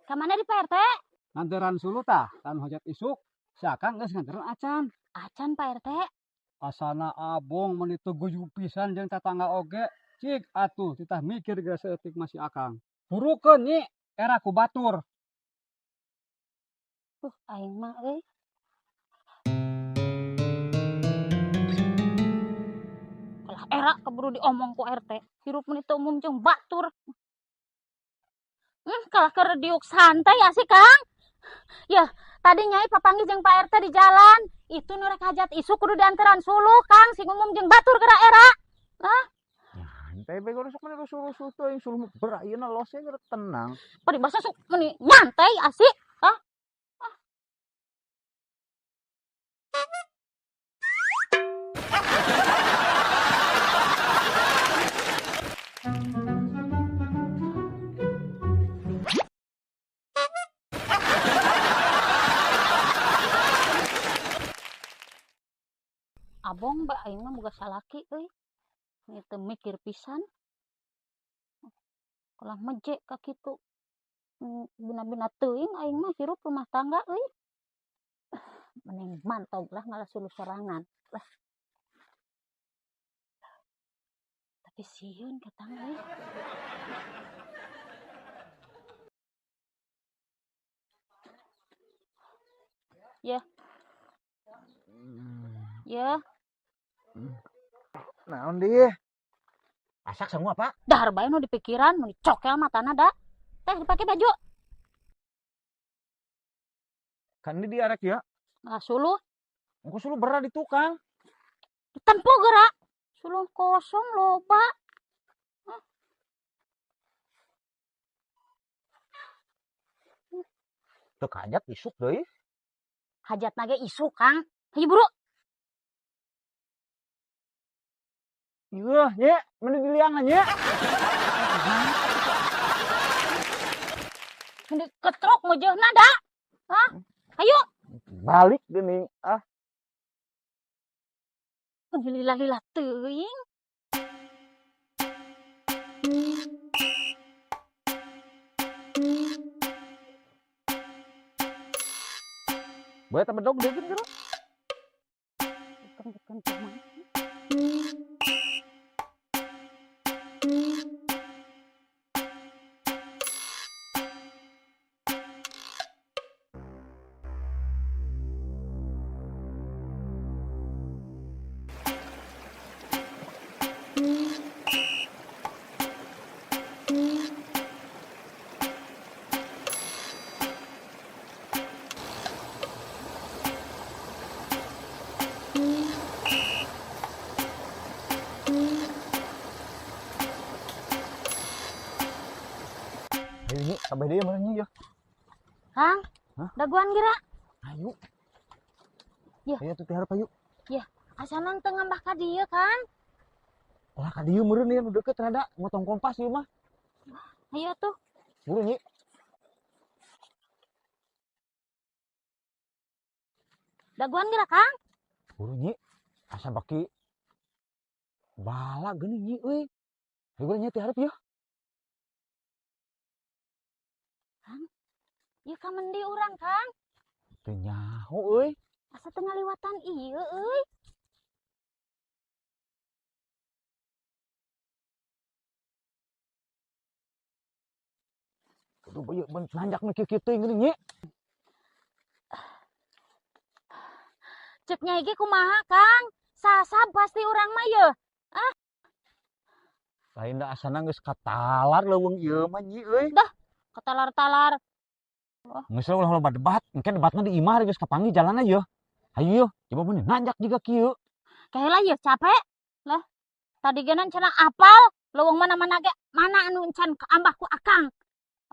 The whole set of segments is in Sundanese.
Ka mana di Pak RT? Nganteran suluh tah, kan hajat isuk. Si Akang geus nganteran acan. Acan Pak RT. Asana abong meuni teu guyub pisan jeung tatangga oge. Cik atuh titah mikir geus saeutik mah si Akang. Burukeun nyi, era ku batur. Aing mah euy. Kalah era keburu diomong ku RT. Hirup meuni teu umum jeung batur. Kalah keur diuk santai asik Kang. Ya, tadi nyai papanggih jeung Pak RT di jalan. Itu nu rek hajat isuk kudu dianteran suluh Kang, sing umum jeung batur geura era. Hah? Nyantai bae sok meni rusuh-rusuh teuing suluh mah berak ieu na los ge tenang. Paribasa sok meni nyantai asik. Hah? Abong bae aing mah boga salaki euy. Ieu teu mikir pisan. Kalah meje ka kitu. Bina-bina teuing aing mah hirup rumah tangga euy. Mending mantog lah ngalah suluh sorangan lah. Tapi sieun ka tangga euy. Ya. Ya. Naon dia? Asak semua, Pak. Dahar bae nu dipikiran, nu dicokel matana da. Teh dipake baju. Kan ini diarek ya? Nah, suluh. Engko suluh berat di tukang. Ditempo geura. Suluh kosong loba. Hah? Teu hajat isuk deui. Hajatna ge isuk, Kang. Hayu buru. Iya, nye, mending diliangan, nye. Mending ketrok mejeuhna da. Hah? Ayo. Balik geuning, ah. Lila-lila teuing. Bae teh bedog deui geura. Bukan, bukan, bukan. Ayo nyi, kabeh deui meureun nyi ya. Kang, Hah? Daguan geura. Ayo. Ya. Ayo tuh tiharep ayo. Ya, asana teu ngambah ka dieu, Kang. Lah ka dieu meureun ieu nu deukeut rada motong kompas ieu mah. Ayo tuh. Buru nyi. Daguan geura, Kang. Buru nyi. Asa baki bala geuning nyi euy. Ayo nyi tiharep ya. Kang, ieu ka mendi urang, Kang. Teu nyaho euy. Asa teu ngaliwatan ieu euy. Kudu bae ben nanjak nu kieu-kieu teuing geuning nyi. Cek nyai ge kumaha, Kang? Sasab pasti urang mah yeuh. Ah. Lain da asana geus katalar leuweung ieu mah nyi euy. Dah, katalar-talar. Geus ulah loba debat, engke debatna di imah geus kapanggih jalanna yeuh. Hayu yeuh, coba mun nanjak jiga kieu. Kaheula yeuh capek. Lah, tadi ge cenah apal leuweung mana-mana ge, mana anu encan kaambah ku Akang.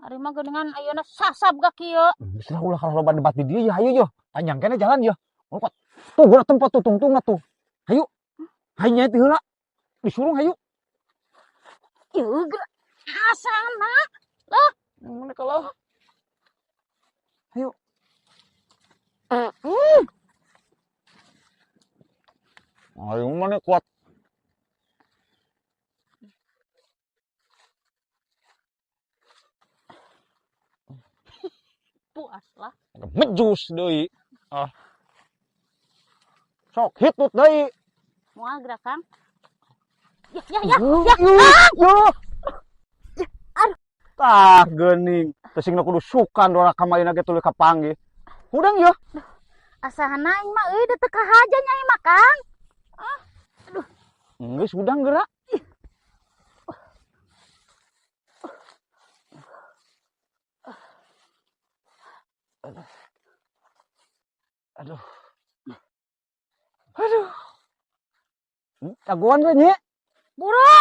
Ari mah geuningan ayeuna sasab ga kieu. Geus lah ulah kalau loba debat di dieu yeuh, hayu yeuh. Panjang keneh jalan yeuh. Mun kuat. Tuh gua tempat tuh tungtungna tuh. Hayu. Hayu nya teh heula. Disurung hayu. Ieu geura asana. Lah, mun kalau hayu. Ayo mana kuat. Puas lah. Mejus deui. Ah. Sok hitut deui. Moal geura, Kang. Ya ya ya. Ya, ya. Aduh. Tah geuning. Teu singna kudu sukan dora kamarina ge tuluy kapanggih. Hudang ya. Asana aing mah euy da teu kahaja Nyai mah, Kang. Geus hudang geura. Aduh. Aduh. Aduh. Jagoan we, Nyi. Buru.